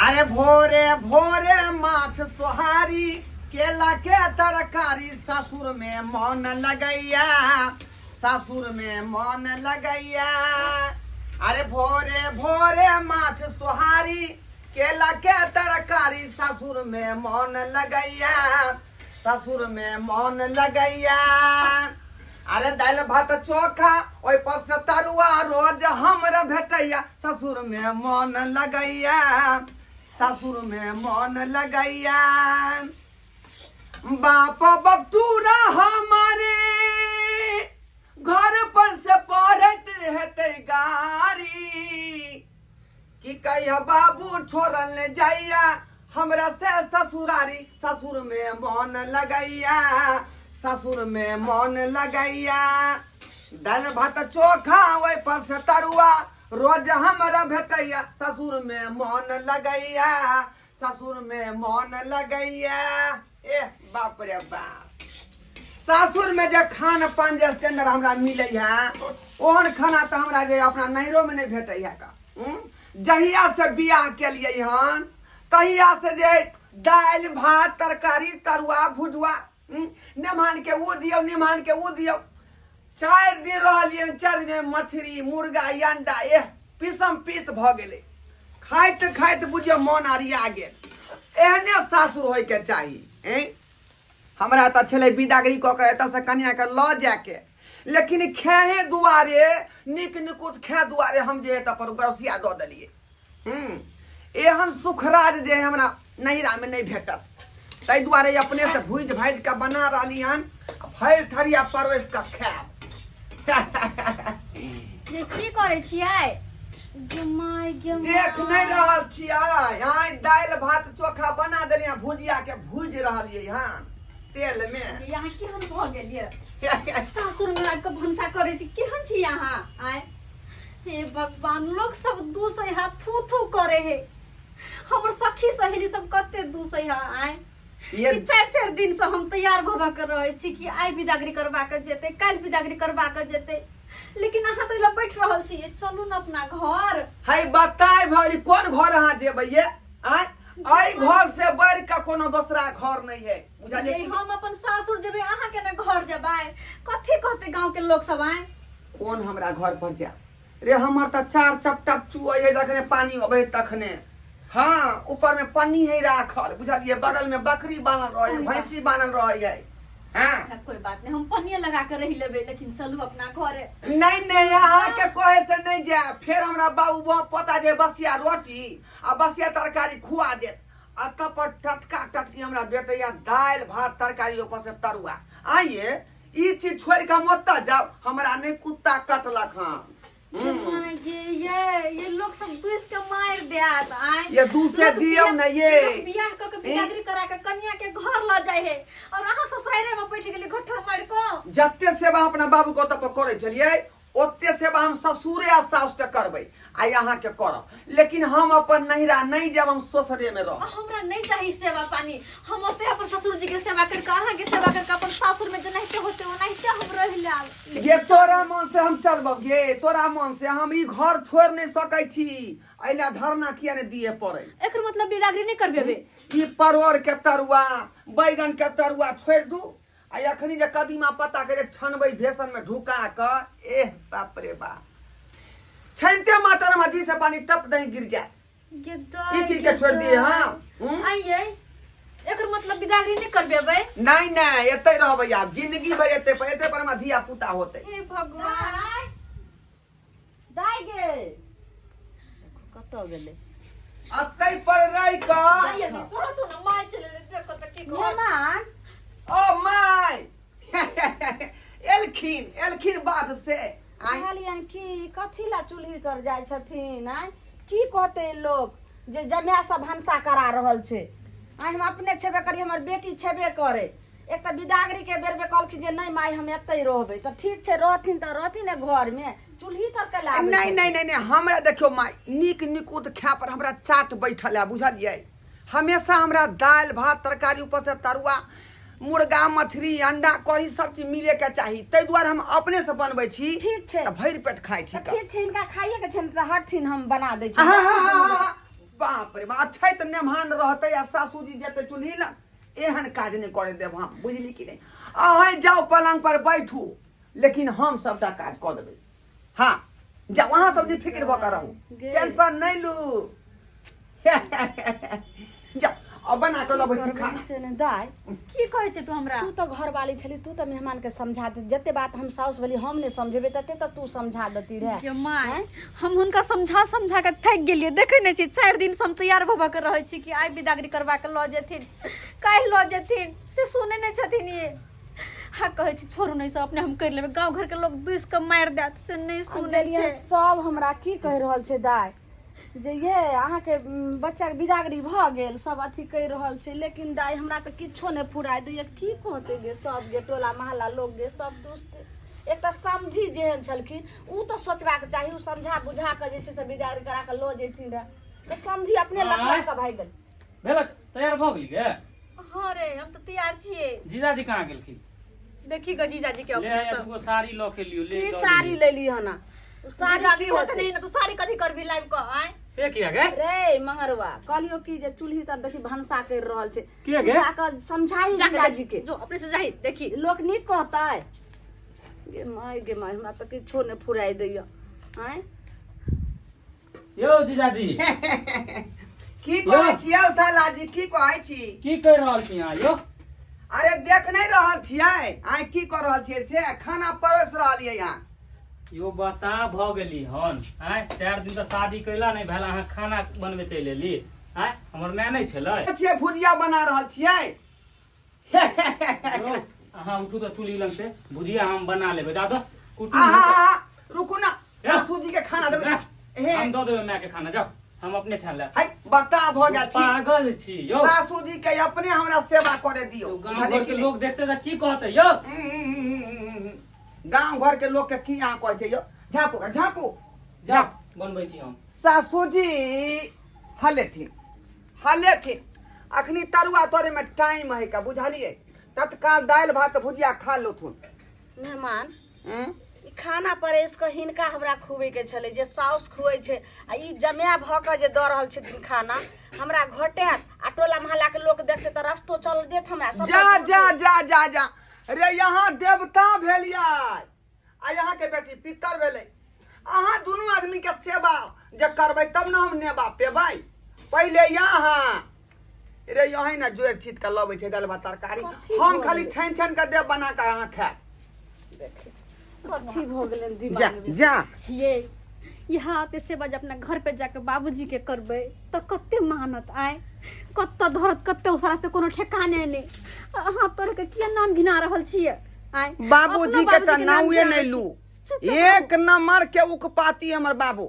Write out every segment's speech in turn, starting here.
अरे भोरे भोरे माछ सोहारी केला के तरकारी ससुर में मन लगैया ससुर में मन लगैया अरे भोरे भोरे माछ सोहारी केला के तरकारी ससुर में मन लगैया ससुर में मन लगैया अरे दालि भात चोखा ओहि पर से तरुआ रोज हमरा भेटैया ससुर में मन लगैया ससुर में मन लगैया बाप बपटूरा हमारे घर पर से पढ़ैत हेतै गाड़ी कि कहिया बाबू छोड़ल ने जाइया हमरा से ससुरारी ससुर में मन लगैया ससुर में मन लगैया दालि भात चोखा ओहि पर से तरुआ रोज हमरा भेटैया ससुर में मन लगैया ससुर में मन लगैया एह बाप रे बाप सासुर में जे खान पान जे स्टैंडर्ड हमरा मिलै है ओहन खाना तऽ हमरा जे अपना नैहरो में नहि भेटै है का हूँ? जहिया से बियाह केलियै हन तहिया से जे दालि भात तरकारी तरुआ भुजुआ हूँ? नेमान के ओ दियौ नेमान के ओ दियौ 4 दिन रहलियै 4 दिन मछली मुर्गा अंडा एह पीसम पीस भऽ गेलै खाइत खाइत बुझियौ मन अरिया गेल एहने सासुर होइके चाही ऐं हमरा तऽ छलै बिदागरी कऽ कऽ एतऽसँ कनियाके लऽ जायके लेकिन खेहे दुआरे नीक निकुत खे दुआरे हम जे है तऽ पर गरसिया दऽ देलियै हूँ एहन सुखराज जे है हमरा नैहरामे नहि भेटत ताहि दुआरे अपनेसँ भूजि भाजि कऽ बना रहली हन आ भरि थरिया परोसि कऽ खायब ये की करै छियै गे my गे my. देख नहि रहल छियै आइ दालि भात चोखा बना देलियै भुजिया के भूजि रहलियै हन तेल मे ये अहाँ केहन भऽ गेलियै सासुर में आबि कऽ भनसा करै छी केहन छी अहाँ आय हे भगवान लोग सब दूसै है थू थू करे है हमर सखी सहेली सब कते दूसै है आय ये कि चारि चारि दिन से हम तैयार भऽ भऽ के रहै छी कि आइ बिदागरी करबा के जेतै काल्हि बिदागरी करबा के जेतै लेकिन अहाँ तऽ बैठ रहल छी चलू ने अपना घर है बताय भौजी कोन घर अहाँ जेबै ये आय एहि घर से बढ़ि कऽ कोनो दोसरा घर नहि है बुझलियै ये कि हम अपन सासुर जेबै अहाँ के ने घर जेबै कथी कहते गांव के लोग सब आए कोन हमरा घर पर जाय रे हमर तऽ चार चपटप चुअै है जखने पानी अबै है तखने हाँ ऊपर में पन्नी है राखल बुझलियै बगल में बकरी बान्हल रहै है भैंसी बान्हल रहै है हाँ अच्छा, कोई बात नहीं हम पनिये लगा के रह लेबै लेकिन चलू अपना घरे नहीं नहीं अहाँ के कहे से नहीं जाए फिर हमरा बाबू बा पता जे बसिया रोटी आ बसिया तरकारी खुआ देत आ तब पर टटका टटकी हमरा भेटैया दालि भात तरकारी ऊपर से तरुआ आइए ई चीज छोड़ के हम ओतऽ जाउ हमरा नहि कुत्ता कटलक हन माय ये ये ये लोग सब दूस के मार देत आय ये दूसे लोग दियौ बियाह- ने ये। लोग बियाह क के बिदागरी करा के कन्या के घर ल जाय है और अहाँ ससुरारे में बैठ गेली घट्ठर मार के जते सेवा अपना बाबू के ओतऽ पर करै छलियै ओते सेवा हम ससुरे आ साउस के करबै आ अहाँके करब लेकिन हम अपन नैहरा नहि जायब हम ससुरे में रहब आ हमरा नहीं चाहिए सेवा पानी हम ओते अपन ससुर जी के सेवा करके अहाँ के सेवा करके अपन सासुर में जेनाहिते होते ओनाहिते हम रह लाब गे तोरा मन से हम चलबौ गे तोरा मन से हम ई घर छोड़ नहि सकै छी एहि धरना किया ने दिए पड़े एकर मतलब बिदागरी नहीं करबेबे ई परोड़ के तरुआ बैगन के तरुआ छोड़ि दू आ अखनी जे कदीमा पत्ता के जे छनबै बेसन में ढुका कऽ एह बाप रे बाप छनते मातर में जी से पानी टप दही गिर जाए ई चीज के छोड़ दिए हाँ हम्म? आइए एकर मतलब बिदागरी नहीं करबेबै नहीं नहीं एते रहबै आब जिंदगी भर एते पर एते पर हमरा धिया पुता होते हे भगवान दाइ गे कतऽ गेलै अतै पर रहि कऽ आइए पढ़ो ना माय चले देखो त की घर मेहमान ओ my एलखिन एलखिन बाध से आइ कहलियनि कि कथी ला चूल्ही तर जाइ छथिन आँय की कहतै लोक जे जमाय सब भनसा करा रहल छै आँय हम अपने छेबे करी हमर बेटी छेबे करे एक तऽ बिदागरी के बेर में कहलखिन जे नहि माय हम एतै रहबै तऽ ठीक छै रहथिन तऽ रहथिन ने घर में चूल्ही तर के लाबै नहीं नहीं नहीं नहीं हमरा देखियो माय नीक निकुत खाय पर हमरा चाट बैठल है बुझलियै हमेशा हमरा दालि भात तरकारी ऊपर से तरुआ मुर्गा मछली अंडा कढ़ी सब चीज मिले के चाही ताहि दुआरे हम अपने से बनबै छी ठीक छै। तऽ भरि पेट खाइ छी तऽ ठीक छै हिनका खाइए के छनि तऽ हटथिन हम बना दै छी आहा, बाप रे बाप, अछैत नेमान रहतै आ सासुजी जेतै चूल्ही लग, एहन काज नहि करे देब हम, बुझली कि नहि? अहाँ जाउ पलंग पर बैठू, लेकिन हम सबटा काज कऽ देबै। हाँ जाउ, अहाँ सब जे फिक्र भऽ कऽ रहू, टेंशन नहि लू। जाउ, अब बना कऽ लबै छी खाना। से नहि दाइ। की कहै छै तू हमरा? तू तऽ घरवाली छली, तू तऽ मेहमान के समझा दे। जते बात हम साउस भेली हम नहि समझेबै तते तऽ तू समझा देती रहे। गे माय, हम हुनका समझा समझा के थाकि गेलियै। देखै नहि छी, 4 दिन से हम तैयार भऽ भऽ के रहै छी कि आइ बिदागरी करबा के लऽ जेथिन, काल्हि लऽ जेथिन, से सुनै नहि छथिन ये। हाँ कहै छी छोड़ू नहि, सब अपने हम करि लेबै, गाँव घर के लोग दुसि के मारि देत, से नहि सुनै गेलियै छै। सब हमरा की कहि रहल छै दाइ जे ये अहाँके बच्चाके बिदागरी भऽ गेल, सब अथी कहि रहल छै, लेकिन दाइ हमरा तऽ किछो नहि फुराय दैया। की कहतै गे सब, जे टोला मोहल्ला लोक गे सब दोस्त। एक तऽ समझी जेहन छलखिन उ तऽ सोचबाक चाही, उ समझा बुझा कऽ जे छै से बिदागरी करा कऽ लऽ जैथिन रहे, तऽ समझी अपने लट लट कऽ भागि गेल। भेल तैयार भऽ गेली गे? हाँ रे, हम तऽ तैयार छियै। जीजाजी कहाँ गेलखिन? देखी ग जीजाजी के ले अपने आया सब। दूगो साड़ी लऽ के लियो ले की दऽ साड़ी देली। लेली हन? उ साड़ी साड़ी की होत होतै? नहीं ना, तू साड़ी कथी करबी लाइव क आय? से किया गे? रे मंगरवा, कहलियो कि जे चूल्ही तर देखी भनसा कर रहल छै। के गे? जाकऽ समझाही जाके जीजाजी के। जो अपने से जाही देखी। लोक नीक कहतै? गे माय गे माय, हमरा तऽ किछो नहि फुराइ दैया। आँय यौ जीजाजी। की कहै छियै सालाजी, की कहै छी? की कहि रहल छी अहाँ यौ? अरे देख नहि रहल छियै आइ की कऽ रहल छियै से? खाना परसि रहलियै यहाँ। यो बता भऽ गेली हन आँय, 4 दिन तऽ शादी कैला नहि भेल, अहाँ खाना बनबै चलि एली आँय? हमर माय नहि छलै? छियै भुजिया बना रहल छियै। यौ अहाँ उठू तऽ चूल्ही लग से भुजिया हम बना लेबै। दादो कुटू। आहा, रुकू ना, सासू जी के खाना देबै। हे हम दऽ देबै माय के खाना, जाओ हम अपने छान लेब। हाय बता भऽ गेल छी। पागल छी यौ। सासू जी के अपने हमरा सेवा करे दियौ। गाँव घर के लोग देखते तऽ की कहते यौ? गाँव घर के लोग के की अहाँ कहै छै यौ? झाँपू झाँपू। जाओ बनबै छी हम। सासू जी हलेथिन हलेथिन, अखनी तरुआ तोरे में टाइम है का, बुझलिए? तत्काल दालि भात भुजिया खा लेथुन। मेहमान ई खाना परेस कऽ हिनका हमरा खुबै के छलै जे साउस खुअै छै, आ ई जमाय भऽ कऽ जे दऽ रहल छथिन खाना हमरा घटायत, आ टोला मोहल्ला के लोक देखतै तऽ रस्तो चल देत हमरा सब। जा जा जा जा जा रे, यहाँ देवता भेलियै आ यहाँ के बेटी पितर भेलै। अहाँ दुनू आदमी के सेवा जे करबै तब ने हम नेबा पेबै। पहिले यहाँ रे यही ने जोड़ि छीट के लबै छै दालि भात तरकारी, कथी हम भऽ खाली गेलै? छानि छानि के देब बना के, अहाँ खायब। देखी कथी भऽ गेलनि जा दिमाग में। जा ये यहाँ आते सेवा जे अपना घर पे जाके बाबूजी के करबै तऽ कते मानत आय, कतऽ धरत कते उसारा से कोनो ठेकाने नहि। अहाँ तोर के किया नाम घिना रहल छियै आय? बाबूजी अपनो के तऽ बाबूजी नाम नामे घिना नहि रहल लू। छी। चुप रहू। एक नंबर के उकपाती हमर बाबू।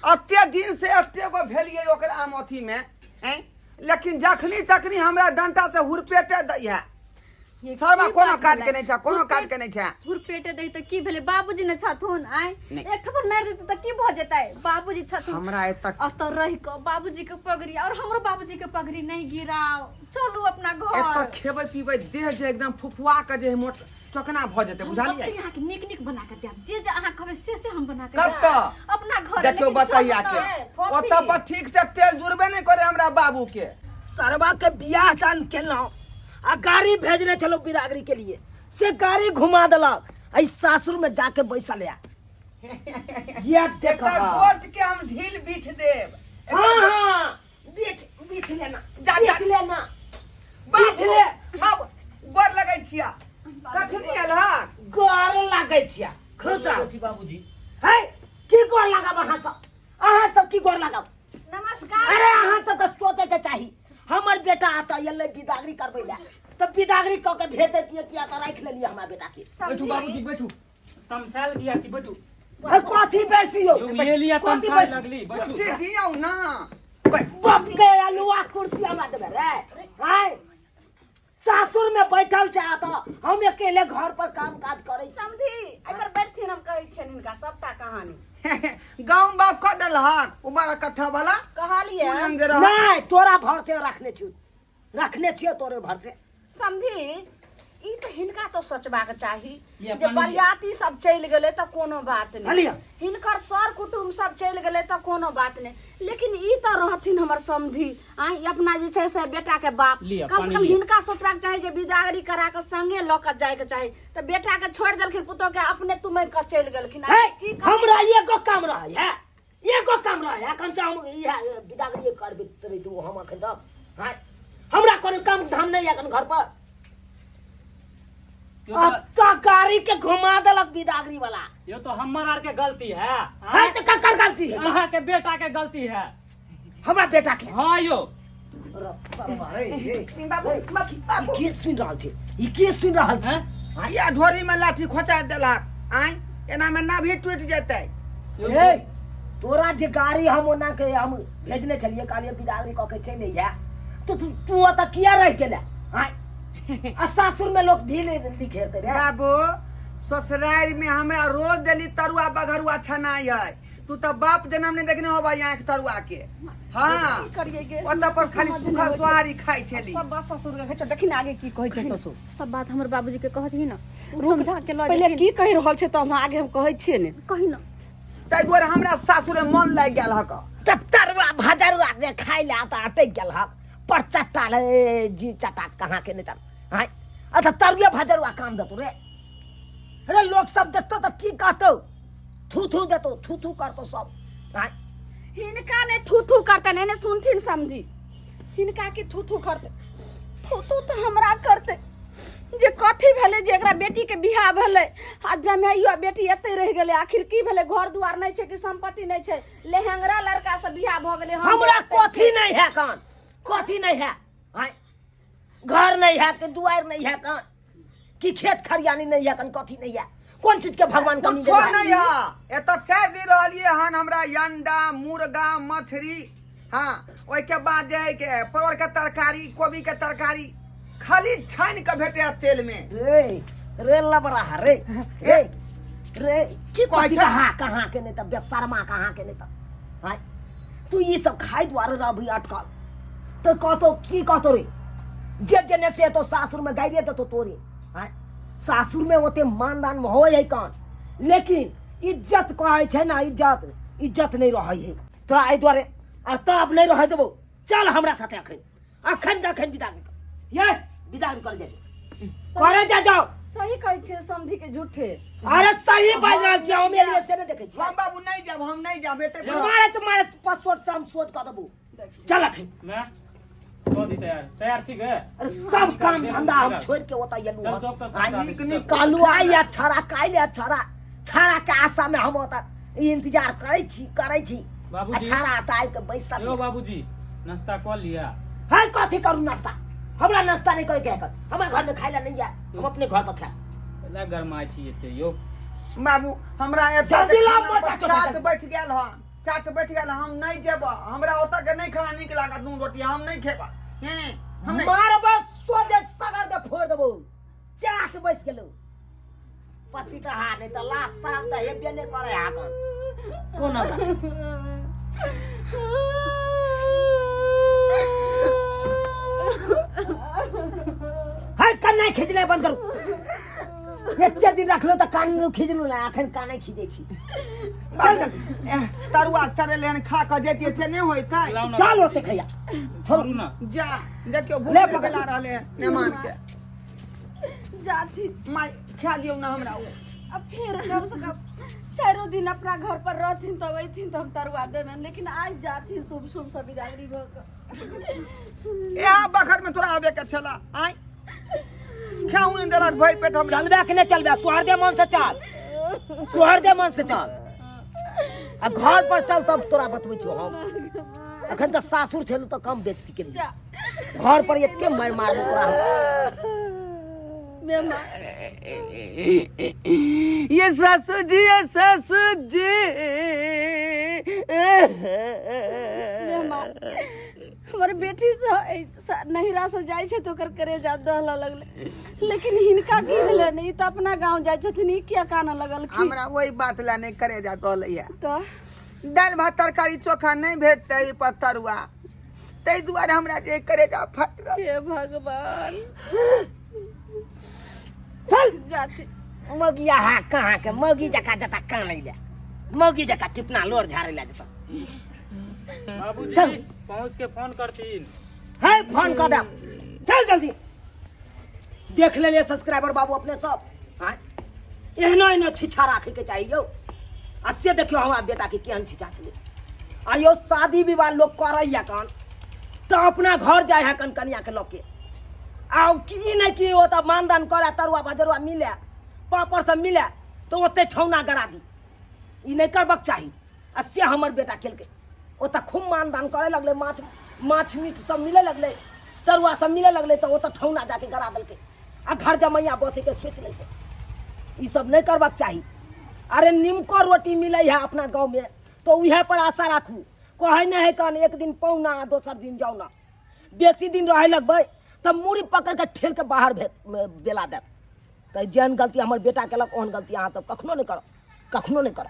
अते दिन से अते गो भेलियै ओकरा आम अथी में हैं, लेकिन जखनी तखनी हमरा डंटा से हुरपेटे दै है। ये सरबा की कोनो बात काज भेलै? के नहि छै, कोनो काज के नहि छै। हुरपेटे दै तऽ की भेलै, बाबूजी ने छथुन आय? नहि। एक थप्पड़ मारि देतै तऽ की भऽ जेतै, बाबूजी छथुन। हमरा एतऽ अतऽ रहि कऽ बाबूजी के पगड़ी और हमरो बाबूजी के पगड़ी नहीं गिराओ, चलू अपना घर। एतऽ खेबै पीबै देह जे एकदम फुफुआ के जे मोट चकना भऽ जेतै, हम बुझलियै? कते अहाँके नीक नीक बना के देब, जे जे अहाँ कहबै से से हम बना के देब। कतऽ? अपना घर। देखियौ लेकिन बतैया चलू के ने। फोफी। ओतऽ पर ठीक से तेल जुड़बे नहि करे हमरा बाबू के। सरवा के बियाह दान केलहुँ आ गाड़ी भेजने छलहुँ बिदागरी के लिए, से गाड़ी घुमा देलक, एहि सासुर में जाके बैसल या ये देख। एकर गोट के हम ढील बीछ देब। हाँ हाँ, बीछ बीछ लेना। जा, जा। बीछ लेना, बीछ बाबू ले। बाबू गोर लगै छिया, कखनी आयल हँ? गोर लागै छिया, खुश रह। छी बाबूजी। है की गोर लगाब अहाँ सब? अहाँ सब की गोर लगाब? नमस्कार। अरे अहाँ सबके सोचे के चाही, हमर बेटा आता एलै बिदागरी करबै लए तऽ बिदागरी कऽ के भेज दैतियै, किया तऽ राखि लेलियै हमरा बेटा के। बैठू बाबूजी बैठू, तमसायल गिया छी, बैठू। अरे कथी बेसी यौ? यौ ये लिया कथी तमसायल बेसी? लगली, बैठू। कुर्सी दियौ ना। बाप के अलुआ कुर्सी हमरा देबै रे? आँय, सासुर में बैठल छै तऽ हम अकेले घर पर काम काज करै छी। समधी एहि पर बैठथिन, हम कहै छियनि हिनका सबटा कहानी। गाँव बाप कऽ देलहक ओ 12 कट्ठा वाला? कहलियै। ओ लंग रह। नहि, तोरा भरसे रखने छियौ, रखने छियौ तोरे भरसे। समधी ई तऽ हिनका तऽ सोचबाक चाही लिअ, जे पानि लिअ। बरियाती सब चलि गेलै तऽ कोनो बात नहि लिअ। हिनकर सर कुटुम्ब सब चलि गेलै तऽ कोनो बात नहि लेकिन ई तऽ रहथिन हमर समधि आँय ई अपना जे छै से बेटाके बाप लिअ, कम से पानि कम लिअ। हिनका सोचबाक चाही जे बिदागरी करा कऽ संगे लऽ कऽ जायके चाही तऽ बेटाके छोड़ि देलखिन पुतोहके अपने तुमैर कऽ चलि गेलखिन हे की करबै? हमरा एगो काम रहै है एगो काम रहै है कम से हम इएह बिदागरी करबे रहितहुँ हम अखन तक आँय हमरा कोनो काम धाम नहि एखन घर पर यो तो- अत्ता गाड़ी के घुमा देलक बिदागरी वाला यो तो हमर आर के गलती है है तो ककर गलती है अहाँ के बेटा के गलती है हमरा बेटा के हाँ यो रसवा रे रे। बाबू बाबू बाबू ई के सुनि रहल छै ई के सुनि रहल छै हैं? या झोरी में लाठी खोचा देलक आय एना में नाभि टूटि जेतै ए तोरा जे गाड़ी हम ओना के हम भेजने छलियै कहलियै बिदागरी कऽ के चलि अइहे तो तू तू ओतऽ किया रहि गेले आँय आ सासुर में लोग ढील लिखेतै रे बाबू ससुरारि में हमरा रोज डेली तरुआ बघरुआ छनाइ है तू तऽ बाप जनम नहि देखने होबा आँखि तरुआ के हाँ की करियै गे ओतऽ पर खाली समझ सूखल नहि होइ छै। सोहारी खाइ छली सब बात ससुर के कहै छै देखी ने आगे की कहै छै ससुर सब बात हमर बाबूजी के कहथिन ने समझा के लऽ पहिले जेथिन। की कहि रहल छै तऽ हम आगे हम कहै छियै ने कही ने ताहि दुआरे हमरा सासुरे मन लागि गेल हक तऽ तरुआ भजरुआ जे खाइ लए तऽ अटकि गेल हक पर चट्टा ले जी चटा कहाँ के नहि तऽ आँय अच्छा तरुए भजरुआ काम देतौ रे अरे लोक सब देखतौ तऽ की कहतौ थू थू देतौ थू थू करतौ सब आँय हिनका ने थू थू करतनि एने सुनथिन समझी हिनका की थू थू करतै थू थू तऽ हमरा करतै जे कथी भेलै जे एकरा बेटीके बियाह भेलै आ जमाइयो बेटी एतै रहि गेलै आखिर की भेलै घर दुआर नहि छै कि सम्पत्ति नहि छै लेहेंगरा लड़का से बियाह भऽ गेलै हम जे हमरा एतै कथी छी। नहीं है कान कथी नहीं है आँय घर नहीं है कि दुआर नहीं है कान कि खेत खरियानी नहीं है कन कथी नहीं है कोन चीज के भगवान कमी कुछो देने है? नहीं है एतऽ चारि दिन रहलियै हन हमरा अंडा मुर्गा मछली हाँ ओहिके बाद जे है के परोड़ के तरकारी कोबी के तरकारी खाली छानि के भेटै तेल में रे रे लबरा रे रे रे की कहै कथी छै? कहाँ कहाँ के नहीं तब बेशर्मा कहाँ के नहीं तब आय तू ई सब खाइ दुआरे रहबही अटकल तो कहतो की कहतो रे जे जेने से तो सासुर में गाइरे देतो तोरे आय सासुर में ओते मानदान होय है कान लेकिन इज्जत कहै छै ना इज्जत इज्जत नहीं रहै है तोरा एहि दुआरे आ तब नहीं रहै देबो चल हमरा साथे अखन अखन अखन विदा ये विदा कर जाओ करे जा जाओ सही कहै छियै समधि के झूठे अरे सही बाजि रहल छियै हम एलियै से नहि देखै छियै हम बाबू नहीं जाब हम नहीं जाब एते मारे तो मारे पासपोर्ट से हम सोच कऽ देबो चल अखन मैं कऽ दी तैयार तैयार छी गे अरे सब काम धंधा हम छोड़ के ओतऽ एलहुँ चल हन। चौक तक आइ पहुँचा नीक दै छी, नीक चल। कहलहुँ आइ आ छड़ा काल्हि आ छड़ा छड़ा के आशा में हम ओतऽ इंतजार करै छी करै छी आ बाबूजी। छड़ा तऽ आबि कऽ बैसल यौ बाबूजी नाश्ता कऽ लिअ है कथी करू नाश्ता हमरा नाश्ता नहीं करे के है हमरा घर में खाइ ला नहीं है हम अपने घर पर खाए कैला गरमाइ छी एते यौ बाबू हमरा एतऽ जल्दी के लाउ खाना मोटा पर चोटा चाट जल्दी। बैठ गेल हन चाट बैठ गेल हम नहीं जेब हमरा ओतऽ के नहीं खाना नीक लागत नून रोटी हम नहीं खेब हैं हम नहीं मारब सोझे सगर दे फोड़ देबो चाट बैस गेलो पति तऽ हा नहीं तऽ लाज शरम तऽ हेबे नहीं करे हाकन कोनो गति है कान नहीं खींचनाइ बंद करू एते दिन रखलो तऽ कान खींचलू ना अखन कान नहीं खींचै छी चल जल्दी एह, तरुआ चढ़ेले हन खा कऽ जैतियै से नहि होइतै लाउ ना चल ओते खैया छोड़ू छोड़ू ना जा देखियौ भूख ले नहि पकड़। गेला रहलै हन मेहमान के जाथी माय खा दियौ ना हमरा ओ अब फिर कम से कम चारों दिन अपना घर पर रहथिन तब अथिन तऽ हम तरुआ देबनि लेकिन आज जाथिन शुभ शुभ सब बिदागरी भऽ कऽ इएह बखत में तोरा आबे के छला आय खाऊ नहीं देलक भरि पेट हमरा चलबे कि नहीं चलबे सुहर दे मन से चल सुहर दे मन से चल आ घर पर चल तब तोरा बतबै छियौ हम अखन तऽ सासुर छलू तऽ कम बेइज्जती केली जा घर पर एते मारि मारबो तोरा हम। मेहमान ये सासू जी ये सासू जी मेहमान हमर बेटी से नहिरा से जाइ छै तऽ ओकर करेजा दहलऽ लगलै लेकिन हिनका की भेलनि ई तऽ अपना गाँव जाइ छथिन ई किया कानऽ लगलखिन हमरा ओहि बात लए नहि करेजा दहलैया तऽ दालि भात तरकारी चोखा नहि भेटतै एहि पर तरुआ ताहि दुआरे हमरा जे करेजा फाटि रहल हे भगवान चल। जाती। मौगिया हा कहाँ के मौगी जका जता कानै ले, मौगी जका टिपना लोर झाड़े ले जता। बाबूजी चल। पहुँच के फोन करथिन। है फोन कर दे, चल जल्दी। देख ले ले सब्सक्राइबर बाबू अपने सब। हाँ एहनो एहनो छिछा राखे के चाहिए यौ। आ से देखियो हमरा बेटा के केहन छिछा छलै। आ यौ शादी विवाह लोग करैया कन तऽ अपना घर जाय है कन कनिया के लऽ के। आ की नहि की ओतऽ मानदान करे, तरुआ भजरुआ मिले, पापड़ सब मिले, तऽ ओते ठौना गड़ा दी। ई नहि करबाक चाही। आ से हमर बेटा केलकै। ओतऽ खूब मानदान करे लगलै, माछ माछ मीट सब मिले लगलै, तरुआ सब मिले लगलै, तऽ ओतऽ ठौना जाके गड़ा देलकै आ घर जमैया बसैके सोचि लेलकै। ई सब नहि करबाक चाही। अरे निमको रोटी मिलै है अपना गाँवमे तऽ उएह पर आशा राखू। कहै नहि है कन एक दिन पौना आ दोसर दिन जौना। बेसी दिन रहै लगबै तऽ मूड़ी पकड़ि कऽ ठेल कऽ बाहर बेला देत। तऽ जेहन गलती हमर बेटा केलक ओहन गलती अहाँ सब कखनो नहि करब, कखनो नहि करब।